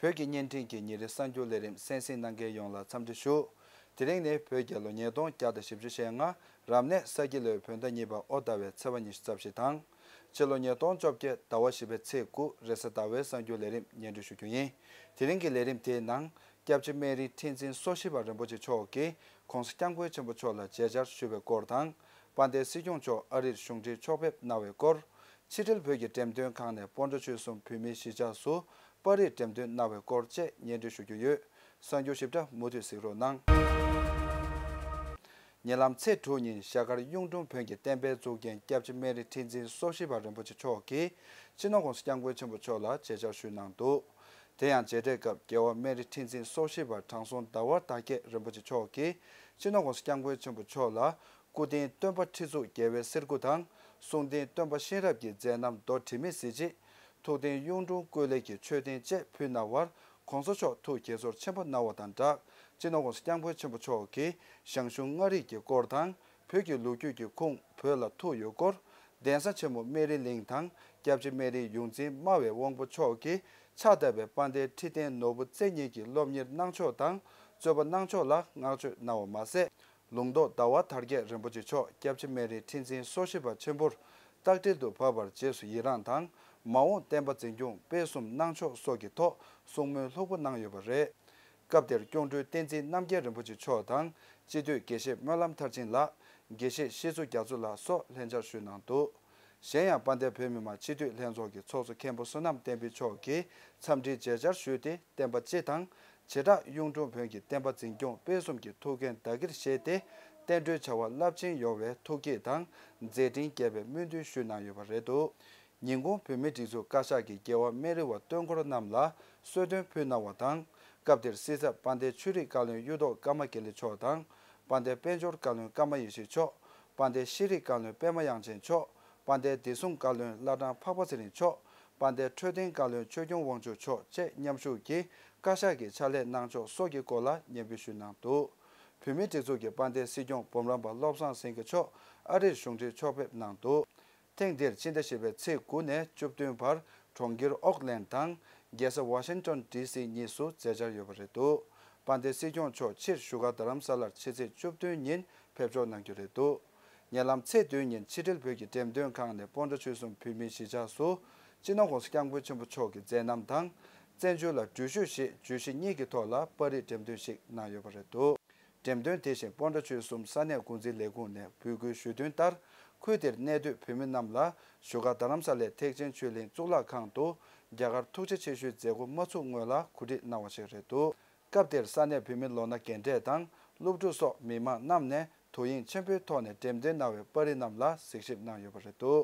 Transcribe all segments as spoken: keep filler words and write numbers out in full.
བོད་ཀྱི་བརྙན་འཕྲིན་གྱི་ཉིན་རེའི་གསར་འགྱུར་ལས་རིམ་གསན་གཟིགས་གནང་མཁན་ཡོངས་ལ་འཚམས་འདྲི་ཞུ། དེ་རིང་ནི་བོད་རྒྱལ་ལོ་ཉིས་སྟོང་བརྒྱ་དང་བཞི་བཅུ་ཞེ་ལྔ་རབ་གནས་ས་ཁྱི་ལོའི་བོད་ཟླ་གཉིས་པ་ཨོ་ཟླ་བའི་ཚེས་པ་ཉི་ཤུ་རྩ་བཞི་དང་། ཕྱི་ལོ་ཉིས་སྟོང་བཅོ་བརྒྱད་ཟླ་བ་བཞི་པའི་ཚེས་དགུ་རེས་གཟའ་ཟླ་བའི་གསར་འགྱུར་ལས་རིམ་སྙན་སྒྲོན་ཞུ་རྒྱུ་ཡིན། དེ་རིང་གི་ལས་རིམ་དེའི་ནང་། སྐྱབས་རྗེ་སྨན་རི་ཁྲི་འཛིན་སོ་བཞི་པ་རིན་པོ་ཆེ་མཆོག་གིས་༸གོང་ས་༸སྐྱབས་མགོན་ཆེན་པོ་མཆོག་ལ་མཇལ་བཅར་ཞུས་པའི་སྐོར་དང་། དཔལ་ལྡན་སྲིད་སྐྱོང་མཆོག་ཨ་རིར་གཞུང་འབྲེལ་ཕྱོགས་ཕེབས་གནང་བའི་སྐོར། ཕྱི་དྲིལ་བོད་ཀྱི་འགྲེམས་སྟོན་ཁང་ནས་སྤོན་ཊ་ཆོལ་གསུམ་བོད་མིའི་གཞིས་ཆགས་སུ་པར་རིས་འགྲེམས་སྟོན་གནང་བའི་སྐོར་བཅས་སྙན་སྒྲོན་ཞུ་རྒྱུ་ཡོད། གསར་འགྱུར་ཞིབ་ཕྲ་མུ་མཐུད་གཟིགས་རོགས་གནང་། ཉེ་ལམ་ཚེས་དྲུག་ཉིན་ཞྭ་དཀར་གཡུང་དྲུང་བོན་གྱི་བསྟན་པའི་གཙུག་རྒྱན་སྐྱབས་རྗེ་སྨན་རི་ཁྲི་འཛིན་སོ་བཞི་པ་རིན་པོ་ཆེ་མཆོག་གིས་སྤྱི་ནོར་༸གོང་ས་༸སྐྱབས་མགོན་ཆེན་པོ་མཆོག་ལ་མཇལ་བཅར་ཞུས་གནང་འདུག་དེ་ཡང་མཇལ་འཕྲད་སྐབས་རྒྱལ་བ་སྨན་རི་ཁྲི་འཛིན་སོ་བཞི་པ་དྲང་སྲོང་ཟླ་བ་དར་རྒྱས་རིན་པོ་ཆེ་མཆོག་གིས་སྤྱི་ནོར་༸གོང་ས་༸སྐྱབས་མགོན་ཆེན་པོ་མཆོག་ལ་སྐུ་རྟེན་སྟོན་པ་ཁྲི་གཙུག་རྒྱལ་བའི་གསེར་སྐུ་དང་། གསུང་རྟེན་སྟོན་པ་གཤེན་རབ་ཀྱི་མཛད་རྣམ་རྡོ་དྲི་མེད་གཟི་བརྗིད། ཐུགས་རྟེན་གཡུང་དྲུང་བཀོད་ལེགས་ཀྱི་མཆོད་རྟེན་བཅས་ཕུལ་གནང་བར་༸གོང་ས་མཆོག་ཐུགས་དགྱེས་ཚོར་ཆེན་པོ་གནང་བ་དང་སྦྲགས། སྤྱི་ནོར་༸གོང་ས་༸སྐྱབས་མགོན་ཆེན་པོ་མཆོག་གིས་ཞང་ཞུང་མངའ་རིས་ཀྱི་སྐོར་དང་། བོད་ཀྱི་ལོ་རྒྱུས་ཀྱི་ཁུངས་བོད་ལ་ཐུག་ཡོད་སྐོར། གདན་ས་ཆེན་མོ་སྨན་རི་གླིང་དང་སྐྱབས་རྗེ་སྨན་རིའི་ཡོངས་འཛིན་སྨྲ་བའི་དབང་པོ་མཆོག་གིས་ཕྱག་བཏབ་པའི་དཔལ་ལྡན་ཁྲི་བརྟན་ནོར་བུ་རྩེ་གཉིས་ཀྱི་སློབ་གཉེར་གནང་ཕྱོགས་དང་རྩོད་པ་གནང་ཕྱོགས་ལ་བསྔགས་བརྗོད་གནང་བ་མ་ཟད། ལུང་རྟོགས་ཟླ་བ་དར་རྒྱས་རིན་པོ་ཆེ་མཆོག་སྐྱབས་རྗེ་སྨན་རིའི་ཁྲི་འཛིན་སོ་བཞི་པ་ཆེན་པོར་རྟགས་བྲེལ་དུ་བབས་པར་རྗེས་སུ་ཡི་རངས་དང་། མ་འོངས་བསྟན་པ་འཛིན་སྐྱོང་སྤེལ་གསུམ་གནང་ཕྱོགས་སོགས་ཀྱི་ཐོག་གསུང་མོལ་ལྷུག་པོ་གནང་ཡོད་པ་རེད། སྐབས་དེར་སྐྱོང་སྤྲུལ་བསྟན་འཛིན་རྣམ་རྒྱལ་རིན་པོ་ཆེ་མཆོག་དང་སྤྱི་འཐུས་དགེ་བཤེས་སྨོན་ལམ་མཐར་ཕྱིན་ལགས། དགེ་བཤེས་ཤེས་ཚུལ་རྒྱ་མཚོ་ལགས་སོགས་ལྷན་བཅར་ཞུས་གནང་འདུག་གཞན་ཡང་དཔལ་ལྡན་བོད་མི་མང་སྤྱི་འཐུས་ལྷན་ཚོགས་ཀྱི་ཚོགས་གཙོ་མཁན་པོ་བསོད་ནམས་བསྟན་འཕེལ་མཆོག་གིས་འཚམས་འདྲིའི་མཇལ་བཅར་ཞུས་ཏེ་བསྟན་པ་སྤྱི་དང་། བྱེ་བྲག་གཡུང་དྲུང་བོན་གྱི་བསྟན་པ་འཛིན་སྐྱོང་སྤེལ་གསུམ་གྱི་ཐུགས་འགན་བདག་གིར་བཞེས་ཏེ། བསྟན་འགྲོའི་བྱ་བ་རླབས་ཆེན་ཡོང་བའི་ཐུགས་བསྐྱེད་དང་མཛད་འཕྲིན་རྒྱས་པའི་སྨོན་འདུན་ཞུས་གནང་ཡོད་པ་རེད་འདུག་ཉིན་གུང་བོད་མིའི་སྒྲིག་འཛུགས་བཀའ་ཤག་གིས་རྒྱལ་བ་སྨན་རི་བ་སྟོན་འཁོར་རྣམས་ལ་གསོལ་སྟོན་ཕུལ་གནང་བ་དང་། སྐབས་དེར་སྲིད་ཚབ་དཔལ་ལྡན་ཆོས་རིག་བཀའ་བློན་གཡུ་ཐོག་ཀརྨ་དགེ་ལེགས་མཆོག་དང་། དཔལ་ལྡན་དཔལ་འབྱོར་བཀའ་བློན་ཀརྨ་ཡེ་ཤེས་མཆོག་དཔལ་ལྡན་ཤེས་རིག་བཀའ་བློན་པད་མ་དབྱངས་ཅན་མཆོག་དཔལ་ལྡན་བདེ་སྲུང་བཀའ་བློན་བླ་བྲང་འཕགས་པ་ཚེ་རིང་མཆོག་དཔལ་ལྡན་འཕྲོད་བསྟེན་བཀའ་བློན་ཆོས་སྐྱོང་དབང་ཕྱུག་མཆོག་བཅས་མཉམ་ཞུགས་ཀྱིས་བཀའ་ཤག་གི་ཕྱག་ལས་གནང་ཕྱོགས་སོགས་ཀྱི་སྐོར་ལ་སྙན་འབུལ་ཞུས་གནང་འདུག་བོད་མིའི་སྒྲིག་འཛུགས་ཀྱི་དཔལ་ལྡན་སྲིད་སྐྱོང་འབུམ་རམས་པ་བློ་བཟང་སེང་གེ་མཆོག་ཨ་རིར་གཞུང་འབྲེལ་ཕྱོགས་ཕེབས་གནང་འདུག་ཐེངས་འདིར་ཕྱི་ཟླ་བཞི་པའི་ཚེས་དགུ་ནས་བཅུ་བདུན་བར་གྲོང་ཁྱེར་ཨོག་ལན་དང་རྒྱལ་ས་ཝ་ཤིང་ཊོན་ཌི་སི་གཉིས་སུ་མཛད་འཆར་ཡོད་པ་རེད་འདུག་དཔལ་ལྡན་སྲིད་སྐྱོང་མཆོག་ཕྱིར་བཞུགས་སྒར་རྡ་རམ་ས་ལར་ཕྱི་ཚེས་བཅུ་བདུན་ཉིན་ཕེབས་འབྱོར་གནང་རྒྱུ་རེད་འདུག་ཉེ་ལམ་ཚེས་བདུན་ཉིན་ཕྱི་དྲིལ་བོད་ཀྱི་འགྲེམས་སྟོན་ཁང་ནས་སྤོན་ཊ་ཆོལ་གསུམ་བོད་མིའི་གཞིས་ཆགས་སུ་སྤྱི་ནོར་༸གོང་ས་༸སྐྱབས་མགོན་ཆེན་པོ་མཆོག་གི་མཛད་རྣམ་དང་། བཙན་བྱོལ་ལ་འགྲུལ་བཞུད་ཞེས་བརྗོད་གཞི་གཉིས་ཀྱི་ཐོག་ལ་པར་རིས་འགྲེམས་སྟོན་ཞིག་གནང་ཡོད་པ་རེད་འདུག་འགྲེམས་སྟོན་དེ་བཞིན་སྤོན་ཊ་ཆོལ་གསུམ་ས་གནས་འགོ་འཛིན་ལས་ཁུངས་ནས་འབོད་སྐུལ་ཞུས་དོན་ལྟར། ཁུལ་དེར་གནས་སྡོད་བོད་མི་རྣམས་ལ་བཞུགས་སྒར་རྡ་རམ་ས་ལའི་ཐེག་ཆེན་ཆོས་གླིང་གཙུག་ལག་ཁང་དུ་རྒྱ་གར་ཐུགས་རྗེ་ཆེ་ཞུའི་མཛད་སྒོ་མ་ཚུགས་སྔོན་ལ་གོ་སྒྲིག་གནང་བ་ཞིག་རེད་འདུག་སྐབས་དེར་ས་གནས་བོད་མི་ལོ་ན་རྒན་གྲས་དང་སློབ་ཕྲུག་སོགས་མི་མང་རྣམས་ནས་དོ་དབྱིངས་ཆེན་པོའི་ཐོག་ནས་འགྲེམས་སྟོན་གནང་བའི་པར་རིས་རྣམས་ལ་གཟིགས་ཞིབ་གནང་ཡོད་པ་རེད་འདུག་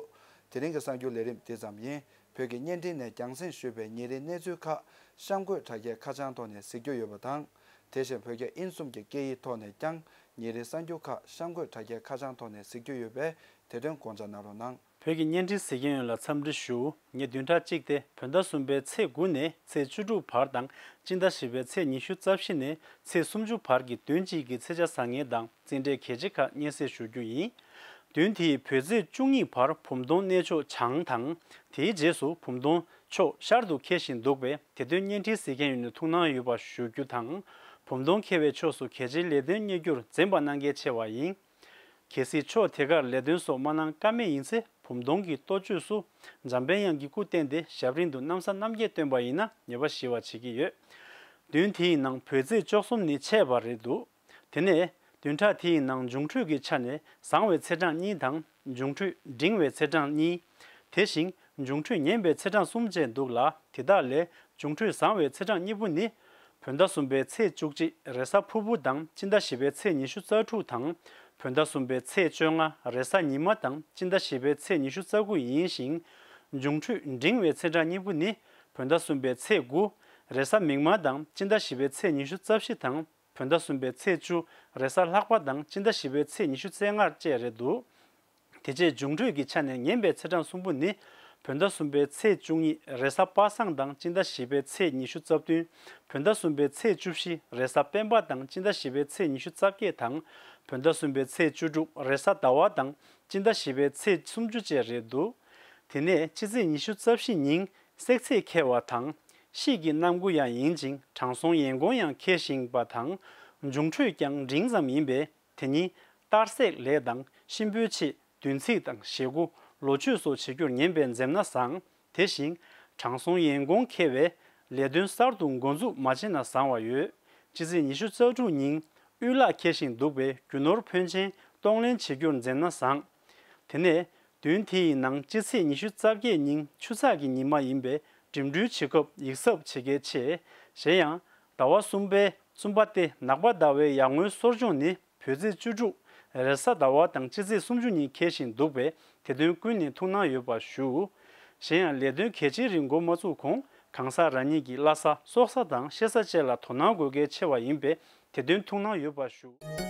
དེ་རིང་གི་གསར་འགྱུར་ལས་རིམ་འདི་ཙམ་ཡིན། བོད་ཀྱི་བརྙན་འཕྲིན་ནས་རྒྱང་སྲིང་ཞུས་པའི་ཉིན་རེའི་གནས་ཚུལ་ཁག་གཤམ་འཁོད་དྲ་རྒྱའི་ཁ་བྱང་ཐོག་ནས་གཟིགས་རྒྱུ་ཡོད་པ་དང་། དེ་བཞིན་བོད་རྒྱ་དབྱིན་གསུམ་གྱི་སྐད་ཡིག་ཐོག་ནས་ཀྱང་ཉིན་རེའི་གསར་འགྱུར་ཁག་གཤམ་འཁོད་དྲ་རྒྱའི་ཁ་བྱང་ཐོག་ནས་གཟིགས་རྒྱུ་ཡོད་པས་དེ་དོན་དགོངས་འཇགས་གནང་རོགས་གནང་། བོད་ཀྱི་བརྙན་འཕྲིན་གཟིགས་མཁན་ཡོངས་ལ་འཚམས་འདྲི་ཞུ། ངས་བདུན་ཕྲག་གཅིག་སྟེ་བོད་ཟླ་གསུམ་པའི་ཚེས་དགུ་ནས་ཚེས་བཅུ་དྲུག་བར་དང་སྤྱི་ཟླ་བཞི་པའི་ཚེས་ཉི་ཤུ་རྩ་བཞི་ནས་ཚེས་སུམ་ཅུ་བར་གྱི་བདུན་གཅིག་གི་ཚེས་ཆ་བཟང་ངན་དང་། རྩིས་འབྲས་གལ་ཆེ་ཁག་སྙན་སེང་ཞུ་རྒྱུ་ཡིན། བདུན་དེའི་བོད་ཚེས་བཅུ་གཉིས་བར་བུམ་སྟོང་གནས་མཆོག་བྱང་དང་། དེའི་རྗེས་སུ་བུམ་སྟོང་ཕྱོགས་ཤར་དུ་འཁེལ་བཞིན་འདུག་པས། དེ་དོན་བརྙན་འཕྲིན་གཟིགས་མཁན་ཡོངས་ནས་ཐུགས་སྣང་ཡོད་པ་ཞུ་རྒྱུ་དང་། བུམ་སྟོང་འཁེལ་བའི་ཕྱོགས་སུ་གལ་ཆེའི་ལས་དོན་གཉེར་རྒྱུར་འཛེམ་པ་གནང་གལ་ཆེ་བ་ཡིན། གལ་སྲིད་ཕྱོགས་དེ་གར་ལས་དོན་སོགས་མ་གནང་ཀ་མེད་ཡིན་ཚེ། བུམ་སྟོང་གི་གཏོ་བཅོས་སུ་འཇམ་དཔལ་དབྱངས་ཀྱི་སྐུ་བསྟན་ཏེ་ཞབས་རིམ་དུ་གནམ་ས་སྣམ་སྐྱེད་སྟོན་པ་ཡིན་ན་ཉེས་པ་ཞི་བ་བྱེད་ཀྱི་ཡོད། བདུན་དེའི་ནང་བོད་ཚེས་བཅུ་གསུམ་ནི་ཆད་པ་རེད་འདུག་དེ་ནས་བདུན་ཕྲག་དེའི་ནང་འབྱུང་འཕྲོད་ཀྱི་ཆ་ནས་བཟང་བའི་ཚེས་གྲངས་གཉིས་དང་འབྱུང་འཕྲོད་འབྲིང་བའི་ཚེས་གྲངས་གཉིས། དེ་བཞིན་འབྱུང་འཕྲོད་ངན་པའི་ཚེས་གྲངས་གསུམ་བཅས་འདུག་ལ། དེ་དག་ལས་འབྱུང་འཕྲོད་བཟང་བའི་ཚེས་གྲངས་གཉིས་པོ་ནི། བོད་ཟླ་གསུམ་པའི་ཚེས་བཅུ་གཅིག་རེས་གཟའ་ཕུར་བུ་དང་སྤྱི་ཟླ་བཞི་པའི་ཚེས་ཉི་ཤུ་རྩ་དྲུག་དང་། བོད་ཟླ་གསུམ་པའི་ཚེས་བཅོ་ལྔ་རེས་གཟའ་ཉི་མ་དང་སྤྱི་ཟླ་བཞི་པའི་ཚེས་ཉི་ཤུ་རྩ་དགུ་ཡིན་ཞིང་། འབྱུང་འཕྲོད་འབྲིང་བའི་ཚེས་གྲངས་གཉིས་པོ་ནི། བོད་ཟླ་གསུམ་པའི་ཚེས་དགུ་རེས་གཟའ་མིག་དམར་དང་སྤྱི་ཟླ་བཞི་པའི་ཚེས་ཉི་ཤུ་རྩ་བཞི་དང་། བོད་ཟླ་གསུམ་པའི་ཚེས་བཅུ་རེས་གཟའ་ལྷག་པ་དང་སྤྱི་ཟླ་བཞི་པའི་ཚེས་ཉི་ཤུ་རྩ་ལྔ་བཅས་རེད་འདུག་དེ་རྗེས་འབྱུང་འཕྲོད་ཀྱི་ཆ་ནས་ངན་པའི་ཚེས་གྲངས་གསུམ་པོ་ནི། བོད་ཟླ་གསུམ་པའི་ཚེས་བཅུ་གཉིས་རེས་གཟའ་པ་སངས་དང་སྤྱི་ཟླ་བཞི་པའི་ཚེས་ཉི་ཤུ་རྩ་བདུན། བོད་ཟླ་གསུམ་པའི་ཚེས་བཅུ་བཞི་རེས་གཟའ་སྤེན་པ་དང་སྤྱི་ཟླ་བཞི་པའི་ཚེས་ཉི་ཤུ་རྩ་བརྒྱད་དང་། བོད་ཟླ་གསུམ་པའི་ཚེས་བཅུ་དྲུག་རེས་གཟའ་ཟླ་བ་དང་སྤྱི་ཟླ་བཞི་པའི་ཚེས་སུམ་ཅུ་བཅས་རེད་འདུག་དེ་ནས་ཕྱི་ཚེས་ཉི་ཤུ་རྩ་བཞི་ཉིན་སྲེག་ཚེས་འཁེལ་བ་དང་ དཔྱིད་ཀྱི་གནམ་དགུང་ཡང་ཡིན་ཅིང་དྲང་སྲོང་ཡན་གོང་ཡང་འཁེལ་བཞིན་པ་དང་། འབྱུང་འཕྲོད་ཀྱང་འབྲིང་ཙམ་ཡིན་པས། དེ་ཉིད་གཏར་སྲེག་ལས་དང་གཤིན་པོའི་ཆེད་བདུན་ཚིགས་དང་ཞེ་དགུ། ལོ་མཆོད་སོགས་བྱེད་རྒྱུར་ཉན་པས་འཛེམ་ན་བཟང་། དེ་བཞིན་དྲང་སྲོང་ཡན་གོང་འཁེལ་བས་ལས་དོན་གསར་དུ་འགོ་འཛུགས་མ་བྱས་ན་བཟང་བ་ཡོད། སྤྱི་ཚེས་ཉི་ཤུ་རྩ་དྲུག་ཉིན་དབུལ་ལག་འཁེལ་བཞིན་འདུག་པས་རྒྱུ་ནོར་ཕོན་ཆེན་གཏོང་ལེན་བྱེད་རྒྱུར་འཛེམ་ན་བཟང་། དེ་ནས་བདུན་དེ་ཡི་ནང་སྤྱི་ཚེས་ཉི་ཤུ་རྩ་བརྒྱད་ཉིན་ཆུ་ཚགས་ཀྱི་ཉི་མ་ཡིན་པས་འགྲིམ་འགྲུལ་བྱེད་སྐབས་ཡིད་གཟབ་བྱེད་གལ་ཆེ། གཞན་ཡང་ཟླ་བ་གསུམ་པའི་གསུམ་པ་སྟེ་ནག་པ་ཟླ་བའི་ཡར་ངོའི་གསོར་སྦྱོང་ནི་བོད་ཚེས་བཅུ་དྲུག་རེས་གཟའ་ཟླ་བ་དང་སྤྱི་ཚེས་སུམ་ཅུ་ཉིན་འཁེལ་བཞིན་འདུག་པས་དེ་དོན་ཀུན་ནས་ཐུགས་སྣང་ཡོད་པར་ཞུ། གཞན་ཡང་ལས་དོན་གལ་ཆེའི་རིགས་འགོ་མ་བཙུགས་གོང་གང་ཟག་རང་ཉིད་ཀྱི་བླ་གཟའ་སྲོག་གཟའ་དང་གཤེད་གཟའ་བཅས་ལ་དོ་སྣང་དགོས་གལ་ཆེ་བ་ཡིན་པས་དེ་དོན་ཐུགས་སྣང་ཡོད་པར་ཞུ།